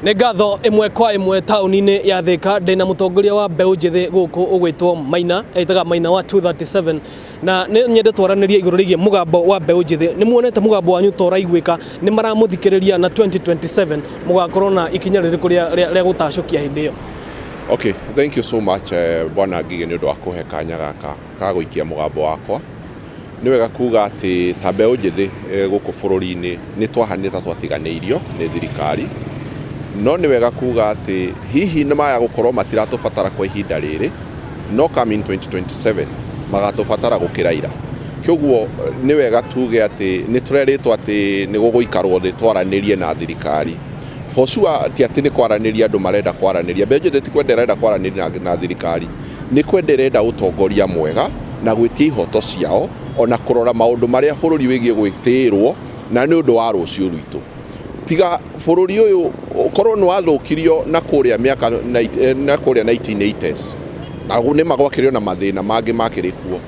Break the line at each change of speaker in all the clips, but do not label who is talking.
Nĩ ngatho ĩmwe kwa ĩmwe taũni-inĩ ya Thĩka ndĩna mũtongoria wa mbeũ njĩthĩ gũkũ ũgwĩtwo Maina, etaga Maina wa 237 na nĩ nyende twaranĩrie igũrũ rĩgiĩ mũgambo wa mbeũ njĩthĩ. Nĩ muonete mũgambo wanyu ta ũraiguĩka, nĩ maramũthikĩrĩria na 2027 mũgakorwo na ikinya rĩrĩkũ rĩa gũtacũkia hĩndĩ ĩyo?
Okay, thank you so much Bwana Ngigĩ nĩ ũndũ wa kũhe kanya gaka ka gũikia mũgambo wakwa. Nĩ wega kuga atĩ ta mbeũ njĩthĩ gũkũ bũrũri-inĩ nĩ twahanire ta twatiganĩirio nĩ thirikari, no nĩ wega kuga atĩ hihi nĩ maya gũkorwo matiratũbatara kwa ihinda rĩrĩ, no coming 2027 magatũbatara gũkĩra ira. Kĩoguo nĩ wega tuge atĩ nĩ tũrerĩtwo atĩ nĩ gũgũikarwo thĩ twaranĩrie na thirikari. For sure ti atĩ nĩ kwaranĩria andũ marenda kwaranĩria, mbeũ njĩthĩ ti kwenda ĩrenda kwaranĩria na thirikari, nĩ kwenda ĩrenda ũtongoria mwega na gwĩtia ihoto ciao ona kũrora maũndũ marĩa bũrũri wĩgiĩ gwĩtĩĩrwo na nĩ ũndũ wa rũciũ rwitũ. Tiga bũrũri ũyũ ũkorwo nĩ wathũkirio na kũrĩa mĩaka na kũrĩa 1980s na nĩ ma gwakĩrĩ ona mathĩna mangĩ makĩrĩ kuo,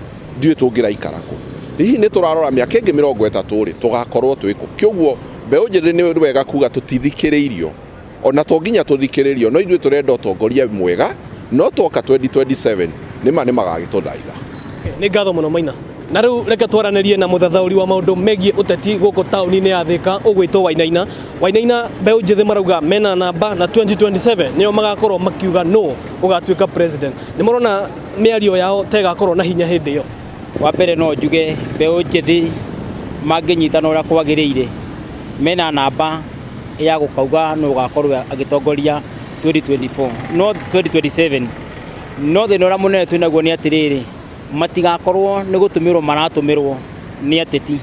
ndiũĩ tũngĩraikara kũ. Hihi nĩ tũrarora mĩaka ĩngĩ 30 rĩ, tũgakorwo twĩ kũ? Kĩoguo mbeũ njĩthĩ nĩ wega kuga tũtithikĩrĩirio, ona to nginya tũthikĩrĩrio, no ithuĩ tũrenda ũtongoria mwega, no twoka 2027 nĩma nĩ magagĩtũthaitha.
Nĩ ngatho mũno Maina. Na rĩu reke twaranĩrie na mũthathaũri wa maũndũ megiĩ ũteti gũkũ taũni-inĩ ya Thĩka ũgwĩtwo Wainaina. Wainaina, mbeũ njĩthĩ marauga mena namba na 2027 nĩo magakorwo makiuga nũ ũgatuĩka president. Nĩ mũrona mĩario yao ta ĩgakorwo na hinya hĩndĩ ĩyo?
Wa mbere no njuge mbeũ njĩthĩ mangĩnyitana ũrĩa kwagĩrĩire mena namba ya gũkauga nũ ũgakorwo agĩtongoria 2024 no 2027. No thĩna ũrĩa mũnene twĩ naguo nĩ atĩrĩrĩ, matigakorwo nĩ gũtũmĩrwo maratũmĩrwo nĩ ateti,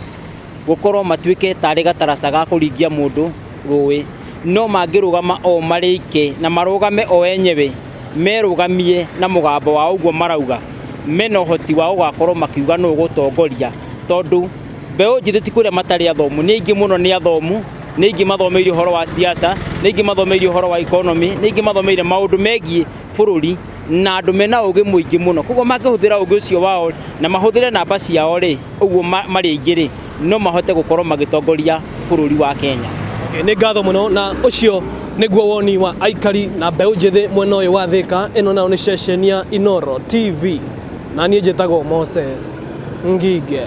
gũkorwo matuĩke tarĩ gataraca ga kũringia mũndũ rũĩ. No mangĩrũgama o marĩ ike na marũgame o enyewe, merũgamie na mũgambo wao ũguo marauga, mena ũhoti wa gũgakorwo makiuga nũ ũgũtongoria, tondũ mbeũ njĩthĩ ti kũrĩa matarĩ athomu, nĩ aingĩ mũno nĩ athomu, nĩ aingĩ mathomeire ũhoro wa siasa, nĩ aingĩ mathomeire ũhoro wa economy, nĩ aingĩ mathomeire maũndũ megiĩ bũrũri na andũ mena ũgĩ mũingĩ mũno. Koguo mangĩhũthĩra ũgĩ ũcio wao na mahũthĩre namba ciao rĩ, ũguo marĩ aingĩ rĩ, no mahote gũkorwo magĩtongoria bũrũri wa Kenya.
Okay, nĩ ngatho mũno na ũcio nĩguo woni wa aikari na mbeũ njĩthĩ mwena ũyũ wa Thĩka. Ĩno nayo nĩ ceceni ya Inooro TV na niĩ njĩtagwo Moses Ngige.